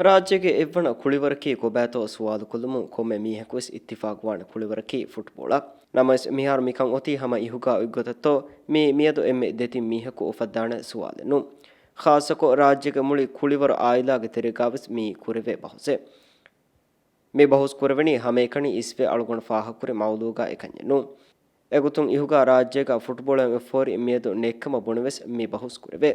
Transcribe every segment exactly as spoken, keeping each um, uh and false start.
ރާއްޖޭގެ އެއްވަނަ ކުޅިވަރަކީ ކޮބާތޯ ސުވާލުކޮށްލުމުން ކޮންމެ މީހަކުވެސް އިއްތިފާގުވާނެ ކުޅިވަރަކީ ފުޓްބޯޅަ. ނަމަވެސް، މިހާރު މިކަން އޮތީ ހަމަ އިހުގާ އޮތްގޮތަށްތޯ މީ މިއަދު އެންމެ ދެތިން މީހަކު އުފައްދާނެ ސުވާލެއް ނޫން. ޚާއްޞަކޮށް، ރާއްޖޭގެ މުޅި ކުޅިވަރު އާއިލާގެ ތެރޭގާވެސް މިއީ ކުރެވޭ ބަހުސެއް. މި ބަހުސް ކުރެވެނީ ހަމައެކަނި އިސްވެ އަޅުގަނޑު ފާހަގަކުރި މައުލޫގާ އެކަންޏެއް ނޫން. އެގޮތުން އިހުގާ ރާއްޖޭގާ ފުޓްބޯޅައިން އޮތް ފޯރި މިއަދު ނެއްކަމަށް ބުނެވެސް މި ބަހުސް ކުރެވޭ.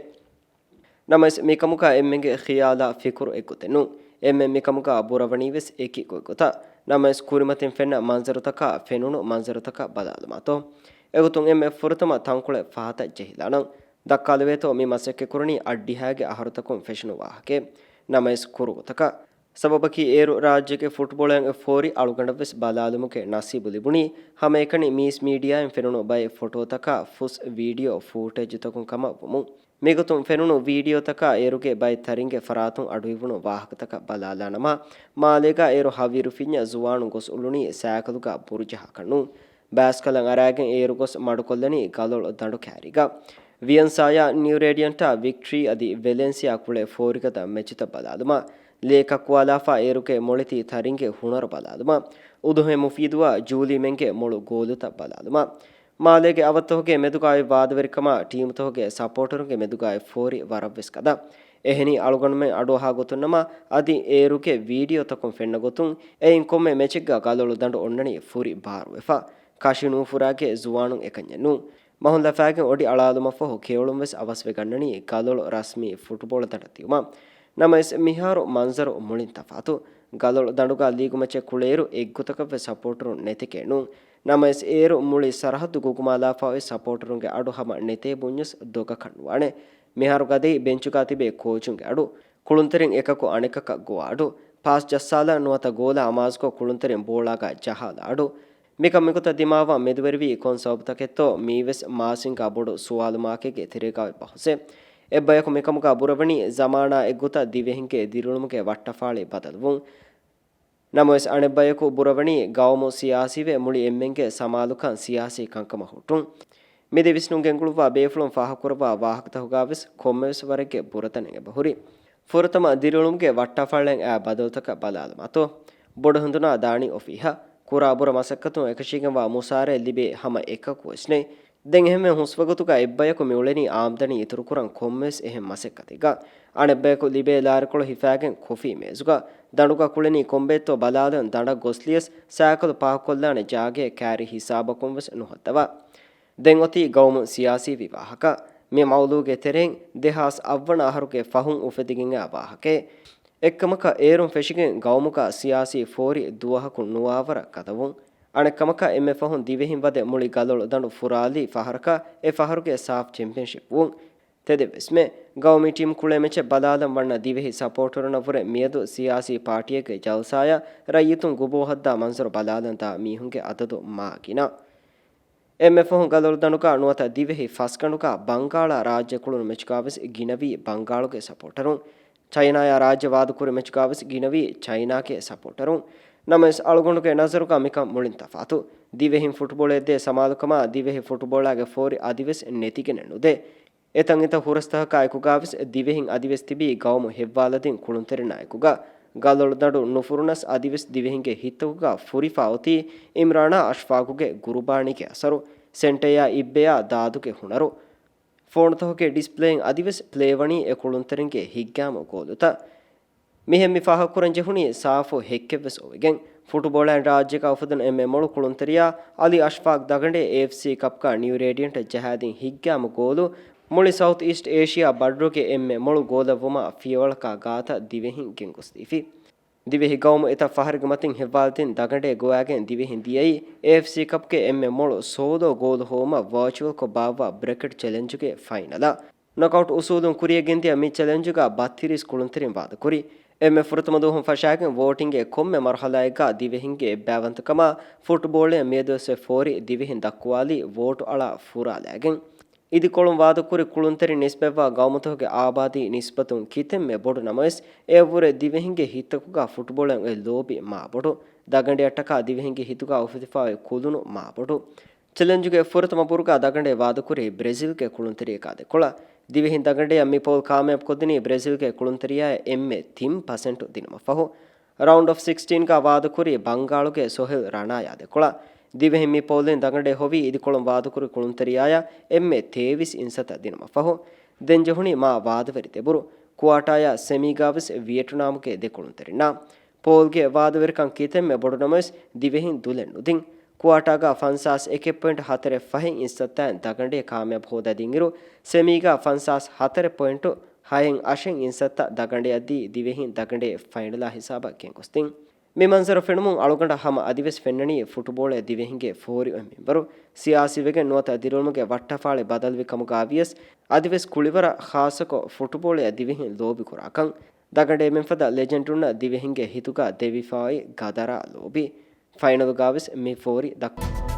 ނަމަވެސް، މިކަމުގާ އެންމެންގެ ޚިޔާލާ ފިކުރު އެއްގޮތެއް ނޫން. އެންމެން މިކަމުގާ ބުރަވަނީވެސް އެކި ގޮތްގޮތަށް. ނަމަވެސް، ކުރިމަތިން ފެންނަ މަންޒަރުތަކާ ފެނުނު މަންޒަރުތަކަށް ބަލާލުމާތޯ. އެގޮތުން އެންމެ ފުރަތަމަ ތަންކޮޅެއް ފަހަތަށް ޖެހިލާނަން. ދައްކާލެވޭތޯ މި މަސައްކަތްކުރަނީ އަށްޑިހައިގެ އަހަރުތަކުން ފެށުނު ވާހަކައެއް. ނަމަވެސް، ކުރު ގޮތަކަށް. ސަބަބަކީ އޭރު ރާއްޖޭގެ ފުޓްބޯޅައިން އޮތް ފޯރި އަޅުގަނޑަށްވެސް ބަލާލުމުގެ ނަސީބު ލިބުނީ ހަމައެކަނި މީސް މީޑިއާއިން ފެނުނު ބައެއް ފޮޓޯތަކާ ފުސް ވީޑިއޯ ފޫޓޭޖުތަކުން ކަމަށް ވުމުން. މިގޮތުން ފެނުނު ވީޑިއޯތަކާ އޭރުގެ ބައެއް ތަރިންގެ ފަރާތުން އަޑުއިވުނު ވާހަކަތަކަށް ބަލާލާނަމަ، މާލޭގާ އޭރު ހަވީރު ފިންޏަ ޒުވާނު ގޮސް އުޅުނީ ސައިކަލުގާ ބުރު ޖަހާކަށް ނޫން. ބައިސްކަލަށް އަރާގެން އޭރު ގޮސް މަޑުކޮށްލަނީ ގަލޮޅު ދަނޑު ކައިރީގަ. ވިއެންސާޔާ ނިއު ރޭޑިއަންޓާ ވިކްޓްރީ އަދި ވެލެންސިއާ ކުޅޭ ފޯރިގަދަ މެޗުތައް ބަލާލުމަށް، ލޭ ކައްކުވާލާފާ އޭރުގެ މޮޅެތި ތަރިންގެ ހުނަރު ބަލާލުމަށް، އުދުހޭ މުފީދުއާ ޖޫލީމެންގެ މޮޅު ގޯލުތައް ބަލާލުމަށް، މާލޭގެ އަވަށްތަކުގެ މެދުގައި ވާދަވެރިކަމާ ޓީމުތަކުގެ ސަޕޯޓަރުންގެ މެދުގައި ފޯރި ވަރަށްވެސް ގަދަ. އެހެނީ އަޅުގަނޑުމެން އަޑުއަހާ ގޮތުންނަމަ، އަދި އޭރުގެ ވީޑިއޯތަކުން ފެންނަ ގޮތުން، އެއިން ކޮންމެ މެޗެއްގަ ގަލޮޅު ދަނޑު އޮންނަނީ ފުރި ބާރުވެފަ. ކަށި ނޫފުރާގެ ޒުވާނުން އެކަންޏެއް ނޫން. މަހުން ލަފާގެން އޮޑި އަޅާލުމަށްފަހު ކެޔޮޅުން ވެސް އަވަސްވެގަންނަނީ ގަލޮޅު ރަސްމީ ފުޓްބޯޅަ ދަނޑަށް ދިއުމަށް. ނަމަވެސް، މިހާރު މަންޒަރު މުޅިން ތަފާތު. ގަލޮޅު ދަނޑުގަ ލީގު މެޗެއް ކުޅޭއިރު އެއްގޮތަކަށްވެސް ސަޕޯޓަރުން ނެތެކޭ ނޫން. ނަމަވެސް، އޭރު މުޅި ސަރަހައްދު ގުގުމާލާފައި ސަޕޯޓަރުންގެ އަޑު ހަމަ ނެތޭ ބުންޏަސް ދޮގަކަށް ނުވާނެ. މިހާރު ގަދައި ބެންޗުގަ ތިބޭ ކޯޗުންގެ އަޑު. ކުޅުންތެރިން އެކަކު އަނެކަކަށް ގޮވާ އަޑު. ޕާސް ޖައްސާލާ ނުވަތަ ގޯލަށް އަމާޒުކޮށް ކުޅުންތެރިން ބޯޅައިގަ ޖަހާލާ އަޑު. މިކަން މިގޮތަށް ދިމާވާން މެދުވެރިވީ ކޮން ސަބަބުތަކެއްތޯ މީވެސް މާސިންގާ ބޮޑު ސުވާލުމާކެއްގެ ތެރޭގައި ބަހުސެއް. އެއްބަޔަކު މިކަމުގަ ބުރަވަނީ ޒަމާނާ އެއްގޮތަށް ދިވެހިންގެ ދިރިއުޅުމުގެ ވައްޓަފާޅި ބަދަލުވުން. ނަމަވެސް، އަނެއްބަޔަކު ބުރަވަނީ ގައުމު ސިޔާސީވެ މުޅި އެންމެންގެ ސަމާލުކަން ސިޔާސީ ކަންކަމަށް ހުއްޓުން. މި ދެ ވިސްނުން ގެންގުޅުއްވާ ބޭފުޅުން ފާހަގަކުރައްވާ ވާހަކަތަކުގަވެސް ކޮންމެވެސް ވަރެއްގެ ބުރަތަން އެބަހުރި. ފުރަތަމަ ދިރިއުޅުމުގެ ވައްޓާފާޅައިން އައި ބަދަލުތަކަށް ބަލާލުމާތޯ. ބޮޑު ހެނދުނާ ދާނީ އޮފީހަށް. ކުރާ ބުރަ މަސައްކަތުން އެކަށީގެންވާ މުސާރައެއް ލިބޭ ހަމަ އެކަކުވެސް ނެތް. ދެން އެހެންވެ ހުސްވަގުތުގަ އެއްބަޔަކު މިއުޅެނީ އާމްދަނީ އިތުރުކުރަން ކޮންމެވެސް އެހެން މަސައްކަތެއްގަ. އަނެއްބަޔަކު ލިބޭ ލާރިކޮޅު ހިފާގެން ކޮފީ މޭޒުގަ. ދަނޑުގަ ކުޅެނީ ކޮންބައެއްތޯ ބަލާލަން ދަނޑަށް ގޮސްލިޔަސް ސައިކަލު ޕާކްކޮށްލާނެ ޖާގައެއް ކައިރި ހިސާބަކުންވެސް ނުހައްދަވާ. ދެން އޮތީ ގައުމު ސިޔާސީވި ވާހަކަ. މި މައުލޫގެ ތެރެއިން ދެހާސް އަށްވަނަ އަހަރުގެ ފަހުން އުފެދިގެން އާ ވާހަކައެއް. އެއްކަމަކަށް އޭރުން ފެށިގެން ގައުމުގަ ސިޔާސީ ފޯރި ދުވަހަކުން ނުވާވަރަށް ގަދަވުން. އަނެއްކަމަކަށް އެންމެ ފަހުން ދިވެހިން ވަދެ މުޅި ގަލޮޅު ދަނޑު ފުރާލީ ފަހަރަކަށް އެ ފަހަރުގެ ސާފް ޗެމްޕިއަންޝިޕް ވުން. ތެދެއްވެސްމެ، ގައުމީ ޓީމް ކުޅޭ މެޗެއް ބަލާލަން ވަންނަ ދިވެހި ސަޕޯޓަރުންނަށްވުރެ މިއަދު ސިޔާސީ ޕާޓީއެއްގެ ޖަލްސާއަށް ރައްޔިތުން ގުބޯހައްދާ މަންޒަރު ބަލާލަން ދާ މީހުންގެ އަދަދު މާ ގިނަ. އެންމެ ފަހުން ގަލޮޅު ދަނޑުގަ ނުވަތަ ދިވެހި ފަސްގަނޑުގަ ބަންގާޅާ ރާއްޖެ ކުޅުނު މެޗުގަވެސް ގިނަވީ ބަންގާޅުގެ ސަޕޯޓަރުން. ޗައިނާޔާ ރާއްޖެ ވާދަކުރި މެޗުގަވެސް ގިނަވީ ޗައިނާގެ ސަޕޯޓަރުން. ނަމަވެސް، އަޅުގަނޑުގެ ނަޒަރުގަ މިކަން މުޅިން ތަފާތު. ދިވެހިން ފުޓްބޯޅައަށް ދޭ ސަމާލުކަމާ ދިވެހި ފުޓްބޯޅައިގެ ފޯރި އަދިވެސް ނެތިގެނެއް ނުދޭ. އެތަން އެތައް ހުރަސްތަކަކާ އެކުގަވެސް ދިވެހިން އަދިވެސް ތިބީ ގައުމު ހެއްވާލަދިން ކުޅުންތެރިންނާ އެކުގަ. ގަލޮޅު ދަނޑު ނުފުރުނަސް އަދިވެސް ދިވެހިންގެ ހިތްތަކުގަ ފުރިފާ އޮތީ އިމްރާނާ އަޝްފާގުގެ ގުރުބާނީގެ އަސަރު، ސެންޓަޔާ އިއްބެޔާ ދާދުގެ ހުނަރު. ފޯނުތަކުގެ ޑިސްޕްލޭއިން އަދިވެސް ޕްލޭވަނީ އެ ކުޅުންތެރިންގެ ހިތްގައިމު ގޯލުތައް. މިހެން މި ފާހަގަކުރަން ޖެހުނީ ސާފު ހެއްކެއްވެސް އޮވެގެން. ފުޓުބޯޅައިން ރާއްޖޭގަ އުފެދުނު އެންމެ މޮޅު ކުޅުންތެރިޔާ އަލީ އަޝްފާގް ދަގަނޑޭ އޭއެފްސީ ކަޕްގަ ނިއު ރޭޑިއަންޓަށް ޖަހާދިން ހިތްގައިމު ގޯލު މުޅި ސައުތު އީސްޓް އޭޝިއާ ބައްޑުގެ އެންމެ މޮޅު ގޯލަށްވުމަށް ފިޔަވަޅަކާ ގާތަށް ދިވެހިން ގެންގޮސްދީފި. ދިވެހި ގައުމު އެތައް ފަހަރެއްގެ މަތިން ހެއްވާލަދިން ދަގަނޑޭ ގޮވާގެން ދިވެހިން ދިޔައީ އޭއެފްސީ ކަޕްގެ އެންމެ މޮޅު ސޯލޯ ގޯލު ހޮވުމަށް ވާޗުއަލްކޮށް ބާއްވާ ބްރެކެޓް ޗެލެންޖުގެ ފައިނަލަށް. ނޮކައުޓް އުސޫލުން ކުރިޔަށް ގެންދިޔަ މި ޗެލެންޖުގަ ބައްތިރީސް ކުޅުންތެރިން ވާދަކުރި. އެންމެ ފުރަތަމަ ދުވަހުން ފަށާގެން ވޯޓިންގެ ކޮންމެ މަރުހަލާއެއްގަ ދިވެހިންގެ އެއްބައިވަންތަކަމާ ފުޓްބޯޅައަށް މިއަދުވެސް ފޯރި ދިވެހިން ދައްކުވާލީ ވޯޓު އަޅާ ފުރާލާގެން. އިދިކޮޅުން ވާދަކުރި ކުޅުންތެރިން ނިސްބަތްވާ ގައުމުތަކުގެ އާބާދީ ނިސްބަތުން ކިތަންމެ ބޮޑު ނަމަވެސް، އެއަށްވުރެ ދިވެހިންގެ ހިތްތަކުގަ ފުޓްބޯޅައަށް އޮތް ލޯބި މާބޮޑު. ދަގަނޑެއަށްޓަކާ ދިވެހިންގެ ހިތުގަ އުފެދިފައި ކުލުނު މާބޮޑު. ޗެލެންޖުގެ ފުރަތަމަ ބުރުގަ ދަގަނޑޭ ވާދަކުރީ ބްރެޒިލްގެ ކުޅުންތެރިޔަކާ ދެކޮޅަށް. ދިވެހިން ދަގަނޑެއަށް މި ޕޯލް ކާމިޔާބުކޮށްދިނީ ބްރެޒިލްގެ ކުޅުންތެރިޔާއަށް އެންމެ ތިން ޕަސެންޓު ދިނުމަށްފަހު. ރައުންޑް އޮފް ސިކްސްޓީންގަ ވާދަކުރީ ބަންގާޅުގެ ސޮހެލް ރަނާޔާ ދެކޮޅަށް. ދިވެހިން މި ޕޯލްއިން ދަގަނޑޭ ހޮވީ އިދިކޮޅުން ވާދަކުރި ކުޅުންތެރިޔާއަށް އެންމެ ތޭވީސް އިންސައްތަ ދިނުމަށްފަހު. ދެން ޖެހުނީ މާ ވާދަވެރި ދެބުރު. ކުއާޓާޔާ ސެމީގާވެސް ވިއެޓްނާމުގެ ދެ ކުޅުންތެރިންނާ. ޕޯލްގެ ވާދަވެރިކަން ކިތަންމެ ބޮޑު ނަމަވެސް، ދިވެހިން ދުލެއް ނުދިން. ކުއާޓާގަ ފަންސާސް އެކެއް ޕޮއިންޓް ހަތަރެއް ފަހެއް އިންސައްތައިން ދަގަނޑޭ ކާމިޔާބު ހޯދައިދިންއިރު، ސެމީގަ ފަންސާސް ހަތަރެއް ޕޮއިންޓު ހައެއް އަށެއް އިންސައްތަ ދަގަނޑެއަށްދީ، ދިވެހިން ދަގަނޑޭ ފައިނަލާ ހިސާބަށް ގެންގޮސްދިން. މި މަންޒަރު ފެނުމުން އަޅުގަނޑަށް ހަމަ އަދިވެސް ފެންނަނީ ފުޓުބޯޅައެއް ދިވެހިންގެ ފޯރި އޮތް މިންވަރު. ސިޔާސީވެގެން ނުވަތަ ދިރިއުޅުމުގެ ވައްޓަފާޅި ބަދަލުވި ކަމުގަ ވިޔަސް، އަދިވެސް ކުޅިވަރަށް ޚާއްޞަކޮށް ފުޓުބޯޅައަށް ދިވެހިން ލޯބިކުރާކަން. ދަގަނޑޭ މިންފަދަ ލެޖެންޑުންނަށް ދިވެހިންގެ ހިތުގަ ދެވިފައި ގަދަރާ ލޯބި. ފައިނަލުގަވެސް މި ފޯރި ދައްކަ.